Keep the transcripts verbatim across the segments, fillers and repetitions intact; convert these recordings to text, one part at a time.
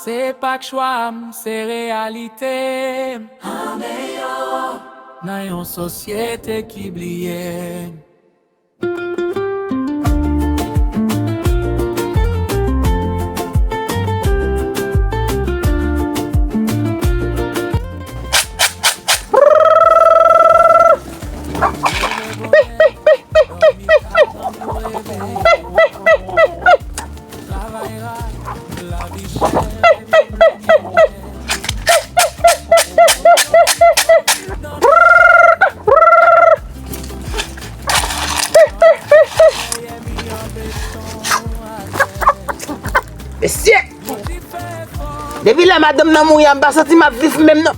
Se pa k chwa m, se reyalite m. Andeyò nan yon sosyete ki bliye m. Mesye! Depi lè madanm nan mouri a, m pa santi m ap viv menm non.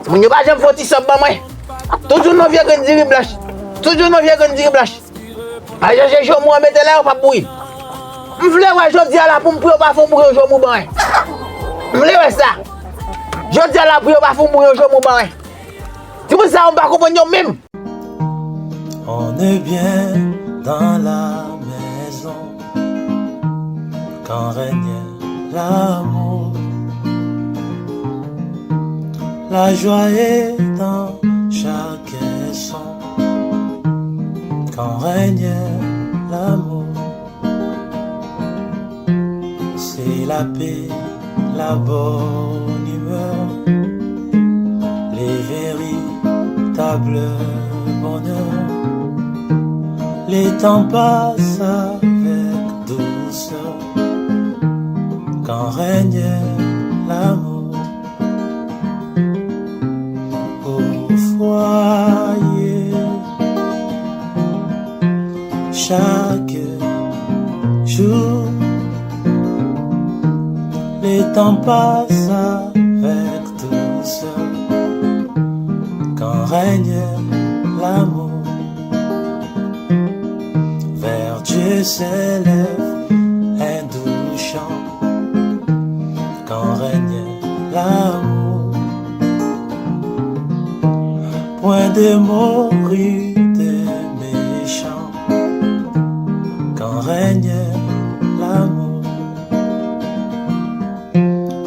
Moun yo pa janm fè yon ti sòp ban mwen. Toujou nan vye grenn diri blanch. Toujou nan vye grenn diri blanch. A chèche jomou an mete la, yo p ap bouyi. M vle wè jodi a la pou m, pou yo pa fè yon bouyon jomou ban mwen. M vle wè sa. Jodi a la pou yo pa fè yon bouyon jomou ban mwen. Timoun sa yo m pa konprann yo menm. On est bien dans la maison quand règne l'amour. La joie est dans chaque son quand règne l'amour. C'est la paix, la bonne humeur, les véritables bonheurs. Les temps passent avec douceur quand règne l'amour. Au foyer, chaque jour, le temps passe avec douceur quand règne l'amour. Vers Dieu s'élève un doux chant quand règne l'amour. Point de morue de méchant quand règne l'amour.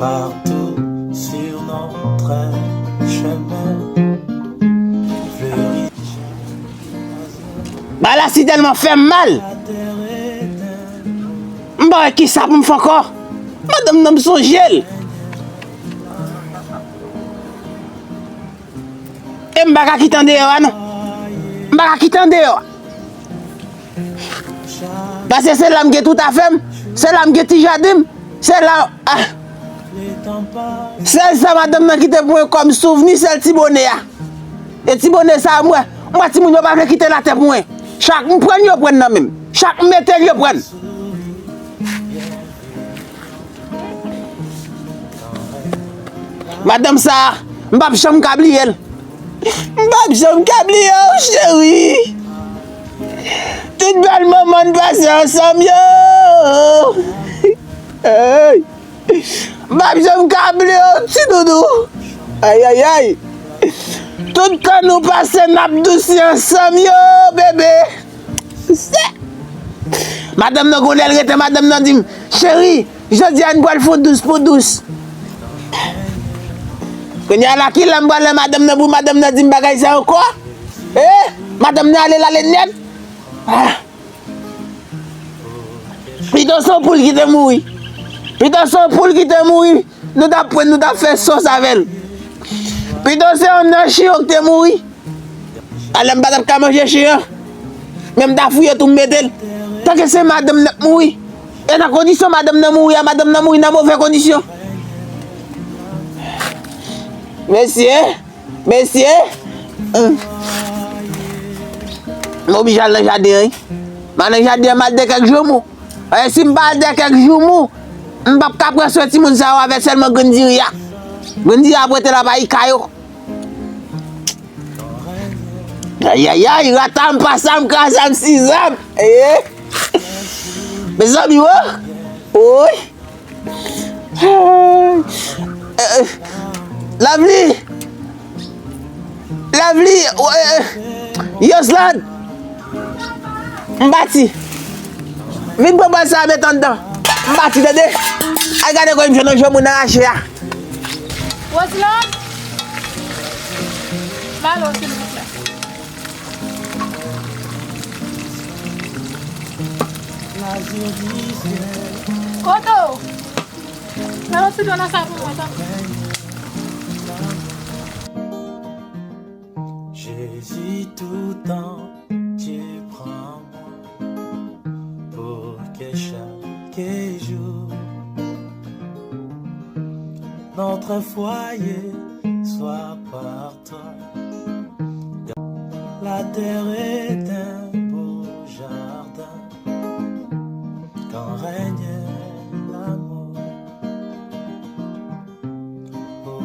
Partout sur notre chemin fleurit. Bagay la si tèlman fè m mal. M pa wè kisa pou m fè ankò. Madanm nan m sonje l. E m pa ka kite andeyò a non. M pa ka kite andeyò a. Paske se la m gen tout afè m. Se la m gen ti jaden m. Se la, ah. Sèl sa madanm nan kite pou mwen kòm souvni, sèl ti bone a. E ti bone sa a, m wè, m wè timoun yo pa vle kite l atè pou mwen. Chak m pran l, yo pran l nan men m. Chak m mete l, yo pran l. Madanm sa a, m p ap janm ka bliye l. M p ap janm ka bliye w, cheri. Tout bèl moman n pase ansanm yo. Hey. M p ap janm ka bliye w, ti doudou. Ay, ay, ay. Tout tan nou pase n ap dousi ansanm yo, bebe. Se madanm nan, gon lè l rete, madanm nan di m, cheri, jodi a n pral fè w dous pou dous. Kounye a la, ki lè m pral wè madanm nan pou madanm nan di m bagay sa ankò? Eh, madanm nan ale, l ale nèt. Ah. Pito se yon poul ki te mouri. Pito se yon poul ki te mouri. Nou t ap pran, nou t ap fè sòs avè l. Pito se yon nan chen ki te mouri. Alè m pa t ap ka manje chen an. Men m ta fouye tou m mete l. Tanke se madanm nan k mouri. E nan kondisyon madanm nan mouri a, madanm nan mouri nan move kondisyon. Mesye, mesye. Hum. M oblije al nan jaden an, wi. M al nan jaden an, m al dèyè kèk joumou. E si m pa al dèyè kèk joumou, m p ap ka pran swen timoun sa yo avè sèlman grenn diri a. Grenn diri a ap rete la pa ika yo. Ayayay, rata m, pasa m, kraza m, siza m. Eh. Mezanmi, wo. Woy. Eh, Lovely. Lovely, eh, Yoslad. M pati. Vin pran bòl sa a, met anndan. M pati, tande. Al gade kòman m jwenn yon jòmou nan rache a. Roselande! Ba l, silvouplè. Kote w? Mete yon ti dlo nan sa pou mwen, tanpri. Jésus, tout entier, prends-moi pour que chaque jour notre foyer soit partout. La terre est un beau jardin quand règne l'amour. Au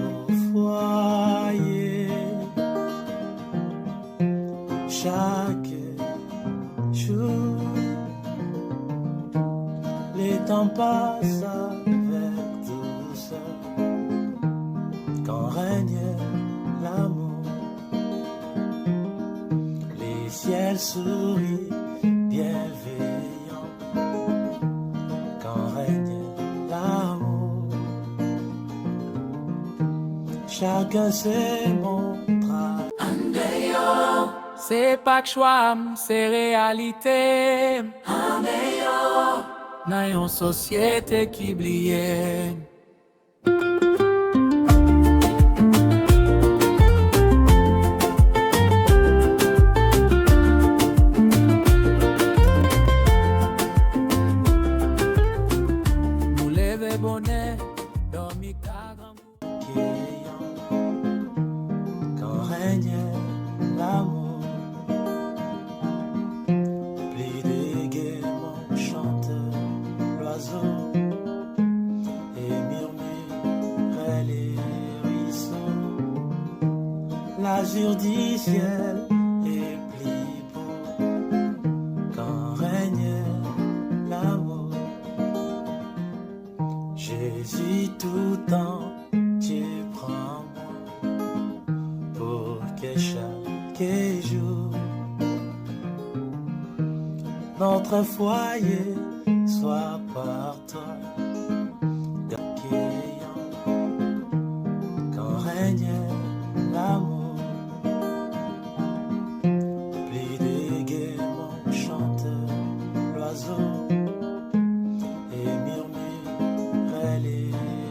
foyer, chaque jour, le temps passe avec douceur quand règne l'amour. Le ciel sourit bienveillant quand règne l'amour. Chacun se montre. Se pa k chwa m, se reyalite m. Nan yon sosyete ki bliye m. Nou leve bonè, dòmi ta grangou. Quand règne l'amour, plus de gai mots chantent l'oiseau et murmurent les ruisseaux. L'azur du ciel est plus beau quand règne l'amour. Jésus, tout entier, prends-moi pour que chaque jour notre foyer soit partout. Quand règne l'amour, plus de gai mots chantent l'oiseau et murmurent les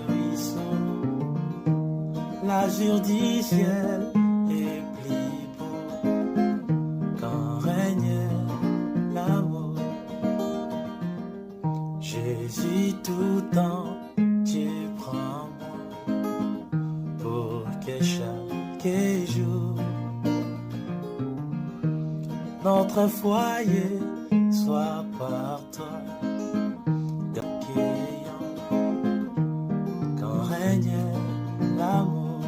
ruisseaux. L'azur du ciel est plus beau quand règne l'amour. Jésus, tout entier, prends-moi pour que chaque jour notre foyer soit partout. Quand règne l'amour,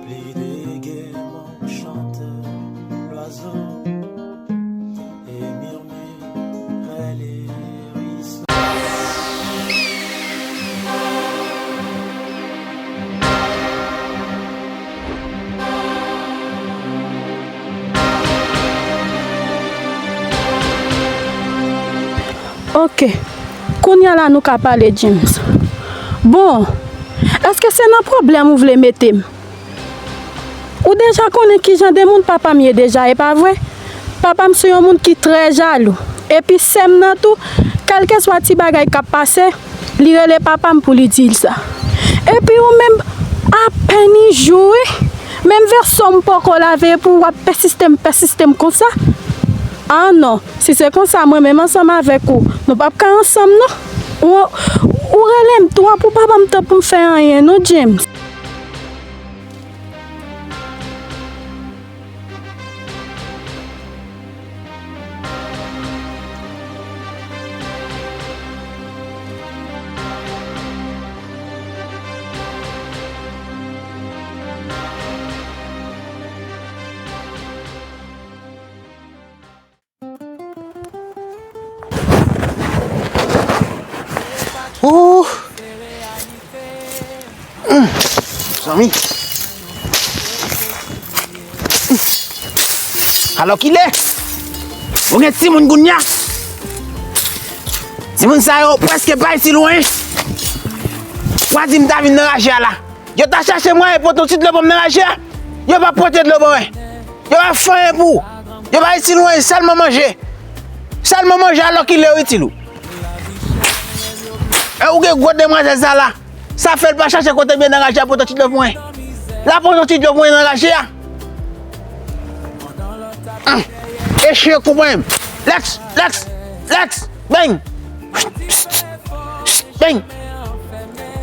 plus de gai mots chantent l'oiseau et murmurent les ruisseaux. Ok. Kounye a la nou ka pale, James. Bon, èske se nan pwoblèm ou vle mete m? Ou deja konnen ki jan de moun papa m ye deja, e pa vre? Papa m se yon moun ki trè jalou. Epi sè m nan tou, kèlkeswa ti bagay k ap pase, li rele papa m pou li di l sa. Epi ou menm, apèn yon jou, wi. Menm veso m poko lave epi w ap pèsiste m, pèsiste m konsa. Ah non, si se konsa, mwen menm ansanm avèk ou, nou p ap ka ansanm non. Ou, ou rele m twòp, ou pa ban m tan pou m fè anyen non, James. Ooh. Mm. Zanmi. Mm. Alò kilè? Ou gen timoun kounye a? Timoun sa yo prèske pa itil ou, en. Kwa di m ta vin nan raje a la. Yo ta chache mwayen pote yon ti dlo ban m nan raje a. Yo pa pote dlo ban mwen. Yo pa fè anyen pou ou. Yo pa itil ou, en, sèlman manje. Sèlman manje alòkile yo itil ou. E ou gen gwo demwazèl sa la. Sa fè l pa chache kote byen nan raje a pote yon ti dlo pou mwen. L ap pote yon ti dlo pou mwen nan raje a. Hum. E chen yo konprann m. Lex, Lex, Lex, beny. Beny.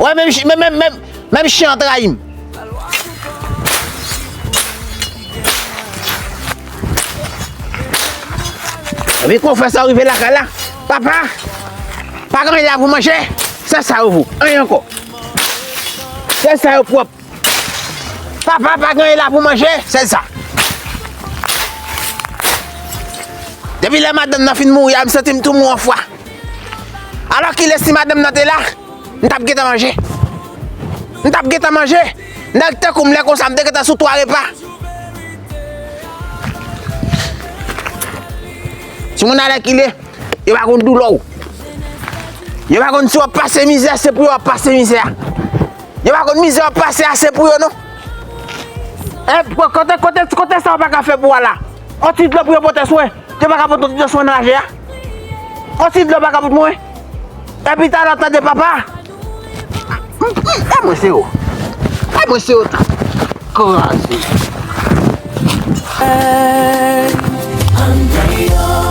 Wè, menm chi-, menm, menm, menm, menm chen an trayi m. Epi konfè sa rive lakay la. Papa, pa gen anyen la pou manje. Sèl sa yo pou. Anyen ankò. Sèl sa yo pwòp. Papa, pa gen anyen la pou manje. Sèl sa. Depi lè madanm nan fin mouri a, m santi m tou mou anfwa. Alòkile si madanm nan te la, m t ap gentan manje. M t ap gentan manje. Nèg tankou m lè konsa, m te gentan sou twa repa. Timoun alèkile, yo pa konn doulè w. Yo pa konn si w ap pase mizè, se pou yo w ap pase mizè a. Yo pa konn mizè w ap pase a, se pou yo non. E, kote, kote, kote sa w pa ka fè pou w la? On ti dlo pou yo pote swen. Yo pa ka pote on ti dlo swen nan raje a. On ti dlo pa ka pote mwen. Epi talè w tande papa. E mwen se yo. E mwen se yo tou. Kraze.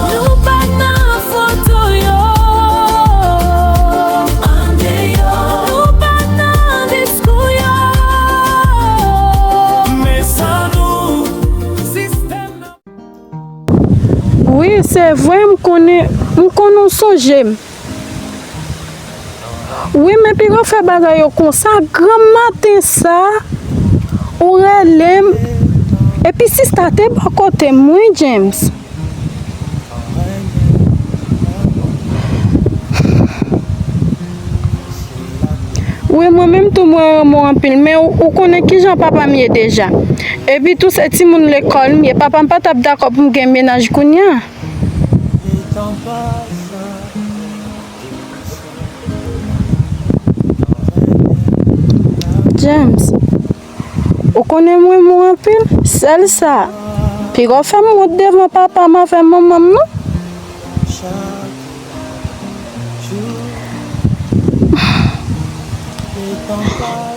Nou pa nan foto yo. Nou pa nan diskou yo. Men sa nou, sistèm. Wi, se vre, m konnen, m konnen w sonje m. Wi, men piga w fè bagay yo konsa, granm maten sa, ou rele m, epi sista te bò kote m, wi, James. Wi, mwen menm tou, mwen renmen w anpil, men ou, ou konnen kijan papa m ye deja. Epi tou, se timoun lekòl m ye. Papa m pa t ap dakò pou m gen mennaj kounye a. James, ou konnen mwen renmen w anpil, sèl sa. Piga w fè m wont devan papa m avè manman m, non?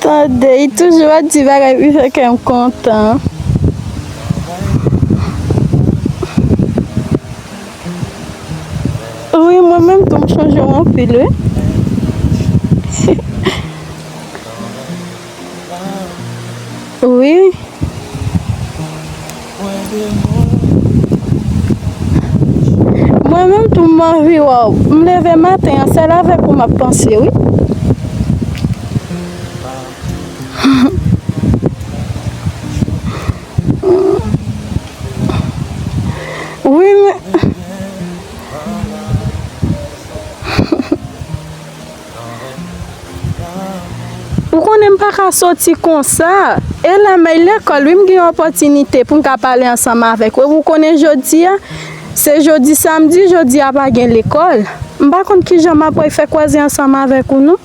Tande, li toujou ap di bagay pou fè kè m kontan. Wi, mwen menm tou, m chonje w anpil, wi. Wi. Mwen menm tou m anvi wè w. M leve maten an, sèl avèk ou m ap panse, wi. Wi, men. Ou konnen m pa ka soti konsa. E la m al lekòl, wi, m gen opòtinite pou m ka pale ansanm avèk ou. Ou konnen jodi a, se jodi samdi, jodi a pa gen lekòl. M pa konn kijan m ap fè kwaze ansanm avèk ou, non.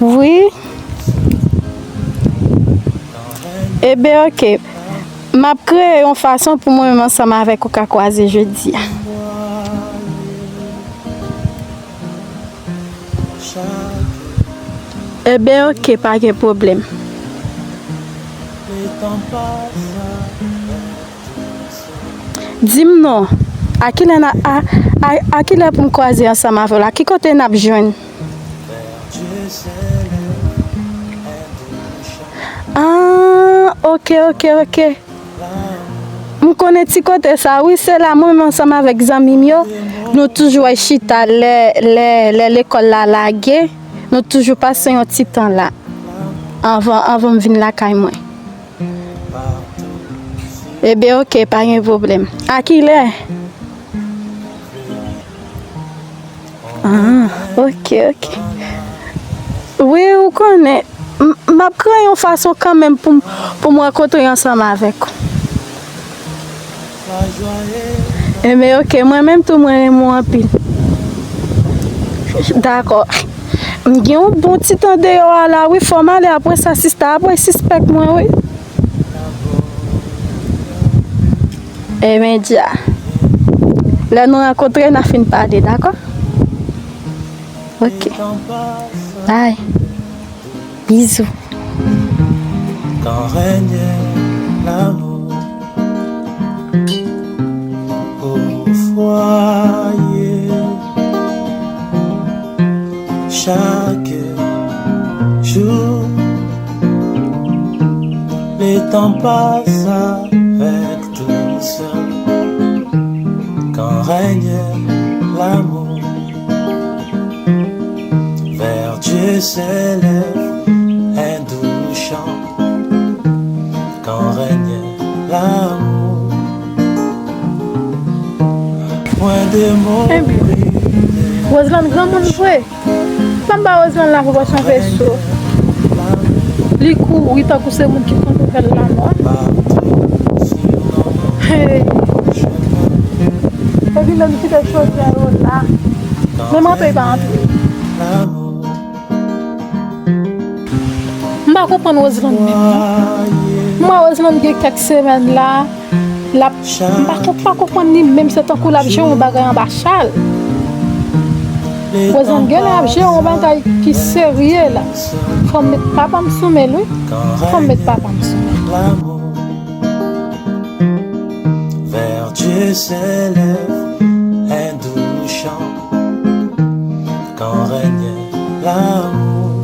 Wi. Eben, oke. M ap kreye yon fason pou mwen menm ansanm avèk ou ka kwaze jodi a. Eben, oke, pa gen pwoblèm. Di m non, a kilè n a, a, a, a kilè pou m kwaze ansanm avè w la? Ki kote n ap jwenn? Ah, oke, oke, oke. M konnen ti kote sa, wi, se la mwen menm ansanm avèk zanmi m yo, nou toujou ap chita lè, lè, lè lekòl la lage, nou toujou pase yon ti tan la, anvan, anvan m vin lakay mwen. Eben, oke, pa gen pwoblèm. A kilè? Ah, ok, ok. Wi, ou konnen, m, m ap kreye yon fason kanmenm pou m, pou m rankontre ansanm avèk ou. Enben, ok, mwen menm tou, mwen renmen w anpil. Dakò. M gen yon bon ti tan deyò a la, wi, fò m ale, apre sa, sista ap sispèk mwen, wi. Enben, dja. Lè nou rankontre, n a fin pale, dakò? Ok. Bye. Bizou. Quand règne l'amour au foyer, chaque jour, le temps passe avec douceur. Quand règne l'amour, vers Dieu s'élève un doux chant. Quand règne l'amour, point de mot. Ebyen, Roseland granmoun vre. Ban m ba Roseland la pou pase yon peso. Li kouri tankou se moun ki konn fè l lanmò. Hey. Epi menm kite chodyè yo la. Menm antre, li pa antre. M pa konprann Roseland menm, non. M wè Roseland gen kèk semèn la, l ap, m pa, pa konprann li menm, se tankou l ap jere yon bagay anba chal. Roseland genlè ap jere yon bagay ki serye la. Fò m met papa m sou men l, wi. Fò m met papa m sou men l. Vers Dieu s'élève un doux chant. Quand règne l'amour,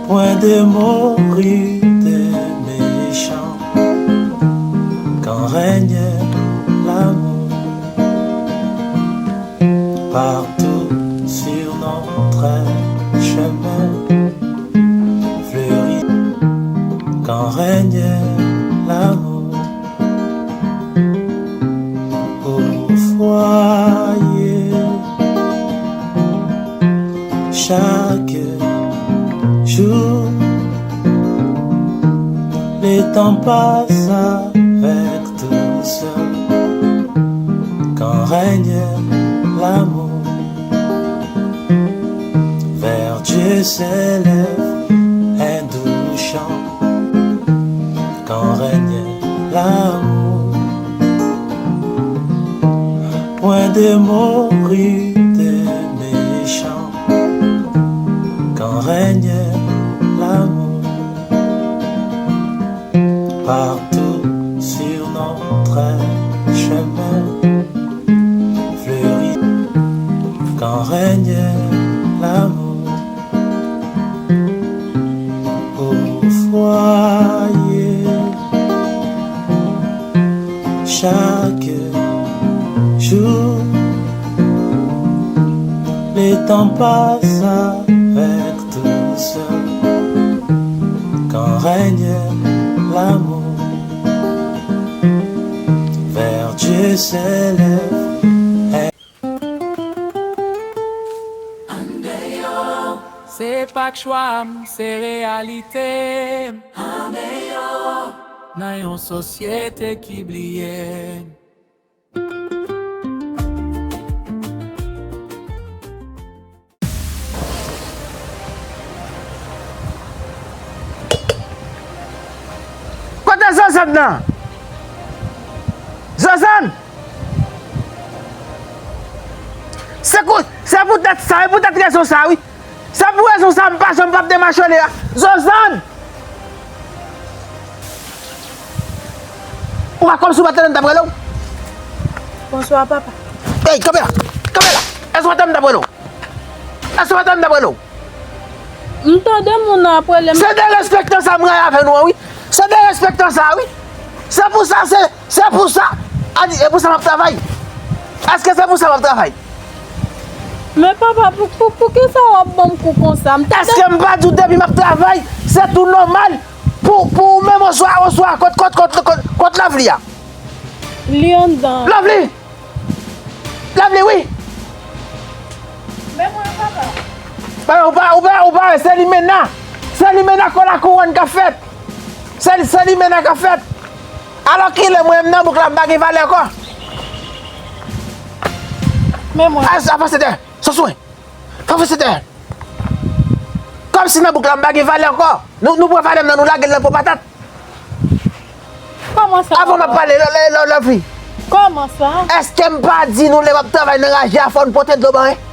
point de mot rude et méchant. Quand règne l'amour, partout sur notre chemin, fleuri, quand règne l'amour au foyer. Chaque jour, le temps passe avec douceur. Quand règne l'amour, vers Dieu s'élève un doux chant. Quand règne l'amour, point de mot rude et méchant. Quand règne l'amour, partout sur notre chemin, fleuri. Quand règne l'amour au foyer, chaque jour, le temps passe avec douceur. Quand règne l'amour, vers Dieu s'élève. Se pa k chwa m, se reyalite m. Nan yon sosyete ki bliye m. Kote Zozann nan? Zozann! Se kou, se poutèt sa, e poutèt rezon sa, wi. Se pou rezon sa, m pa janm p ap demache w la. Zozann! Ou pa kòmsi w pa tande m t ap rele w? Bonswa, papa. Ey, kanpe la! Kanpe la! Èske w pa tande m t ap rele w? Èske w pa tande m t ap rele w? M tande moun nan ap rele m. Se derespektan sa m rayi avè nou an, wi. Se derespektan sa, wi. Se pou sa, se, se pou sa. A di, e pou sa m ap travay? Èske se pou sa m ap travay? Men papa, pou, pou, poukisa w ap ban m kou konsa? M tande. Èske m pa di w depi m ap travay, se tou nòmal pou, pou ou menm oswa, oswa, kot, kot, kot, kot, kot Lovely a? Li anndan. Lovely! Lovely, wi. Men mwen, papa. Papa, ou pa, ou pa, ou pa wè, se limena. Se limena kò lakouwòn k ap fèt. Se, se limena k ap fèt. Alò kilè mwen menm nan bouk la m pa gen valè ankò. Men mwen. A, sa pase dèyè. Soswen. Fè fè se dèyè. Kòmsi nan bouk la m pa gen valè ankò. Nou, nou pran valè m nan, nou lage l nan po patat. Kòman sa, papa? Avan m ap pale, lè, lè, lè, lè fi. Kòman sa? Èske m pa di nou lè w ap travay nan raje a, fò n pote dlo ban, en?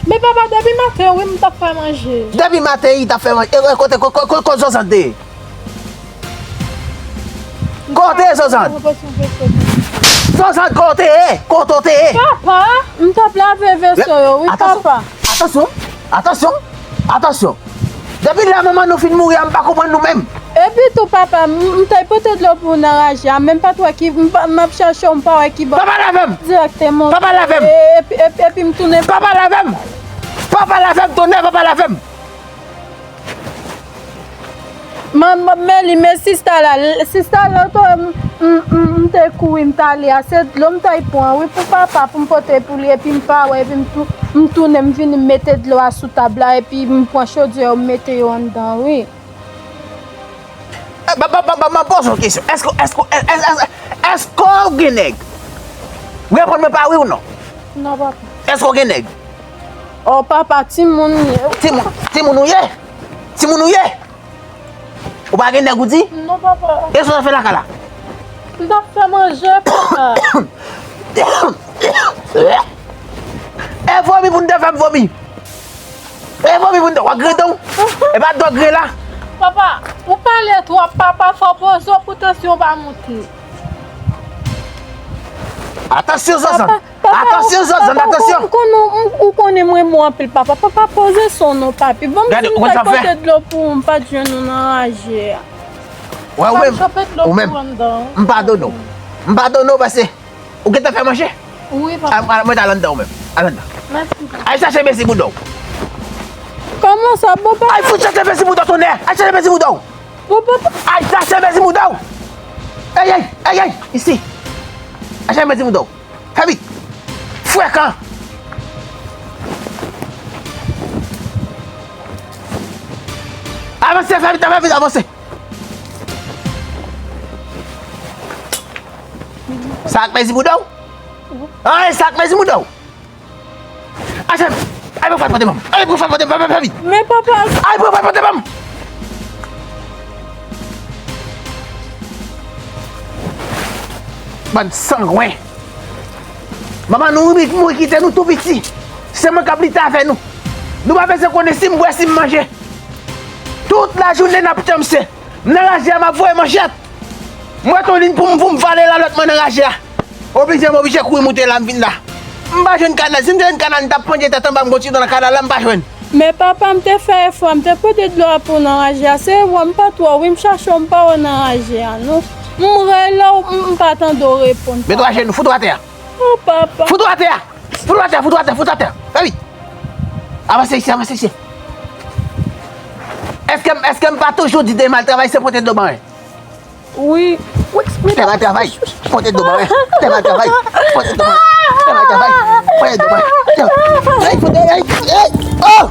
Men papa, depi maten, wi, m t ap fè manje. Depi maten, i t ap fè manje. E, e, kote, ko-, ko-, ko-, kote Zozan te ye? Kote Zozan? Zozan, kote ye? Kote w te ye? Papa, m t ap lave veso yo, wi, papa. Atansyon, atansyon, atansyon. Depi lè manman nou fin mouri a, m pa konprann nou menm. Epi tou, papa, m, m t al pote dlo pou w nan raje a, men m pa t wè ki, m pa, m ap chache w, m pa wè ki bò. Papa lave m! Direkteman. Papa lave m! E, epi, epi, epi m tounen. Papa lave m! Papa lave m, tonè, papa lave m! Man, man, men li, men sista la, l-, sista la, to, m, m, m, m te kouri, m t ale a, se dlo m t al pran, wi, pou papa, pou m pote pou li, epi m pa wè, epi m tou-, m tounen, m vini, m mete dlo a sou tab la, epi m pran chodyè yo, m mete yo anndan, wi. Eh, ba, ba, ba, ba, m ap poze w kesyon. Èske, èske, èske, èske, èske w gen nèg? Reponn mwen pa wi ou non. Non, papa. Èske w gen nèg? Oh, papa, timoun m ye. Timoun, timoun ou ye? Timoun ou ye? Ou pa gen nèg ou di? Non, papa. E sa w ap fè lakay la? M t ap fè manje, papa. E vomi pou n te fè m vomi. E vomi pou n te, w ap grenn w. E pa dòk grenn la. Papa, ou pale twòp, papa, fò poze w pou tansyon w pa monte. Atansyon, Zozan. Papa, papa, atansyon, Zozan, papa, atansyon. Ou, ou konnen, ou, ou konnen mwen mou anpil, papa. Papa, poze son non, papi. Bon, m di m t al pote dlo pou ou, m pa t jwenn ou nan raje a. Wè, ou menm, ou menm. M padone w. M padone w paske ou gentan fè manje. Wi, papa. Al, al, mwen t al anndan ou menm. Al anndan. Mèsi, papa. Al chache mezi bouda w. Kòman sa, papa? Al fout chache mezi bouda w, tonè. Al chache mezi bouda w. Bon, papa. Al chache mezi bouda w. Ey, ey, ey, ey, isi. Al chache mezi bouda w. Fè vit. Frekan. Avanse, fè vit, fè vit, avanse. Sa ak mezi bouda w? An, sa ak mezi bouda w? Ajan, ay pou fè pote ban m. Ay pou fè pote ban m, fè vit. Men papa. Ay pou fè pote ban m. Bann sangwen. Manman nou wi mouri kite nou tou piti. Se mwen k ap lite avè nou. Nou pa bezwen konnen si m bwè, si m manje. Tout lajounen n ap chanmse. M nan raje a, m ap voye manchèt. M wè ton liy pou m, pou m vale la lòt mwen nan raje a. Oblije, m oblije kouri moute la, m vin la. M pa jwenn kanal. Si m te jwenn kanal, m t ap pandye tèt anba m, kontinye nan kanal la, m pa jwenn. Men papa, m te fè efò, m te pote dlo a pou w nan raje a. Se wè, m pa t wè w, wi, m chache w, m pa wè w nan raje a, non. M rele w, m, m pa tande w reponn, papa. Met w ajenou, fout w atè a. Oh, papa. Fout w atè a. Fout w atè, fout w atè, fout w atè. Fè vit. Avanse isi, avanse isi. Èske, èske m pa toujou di demen al travay se pote dlo ban mwen? Wi. Demen al travay, pote dlo ban mwen. Demen al travay, pote dlo ban mwen. Demen al travay, pote dlo ban mwen. Ey, fout, ey, ey, ey. Oh!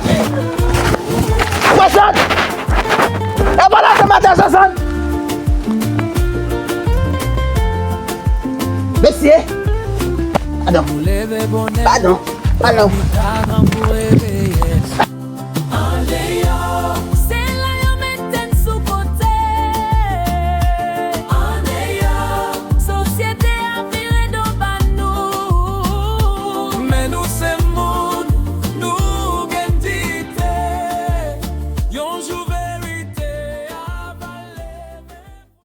Zozan! E pa la se maten, Zozan! Mesye! Padon. Padon. Padon.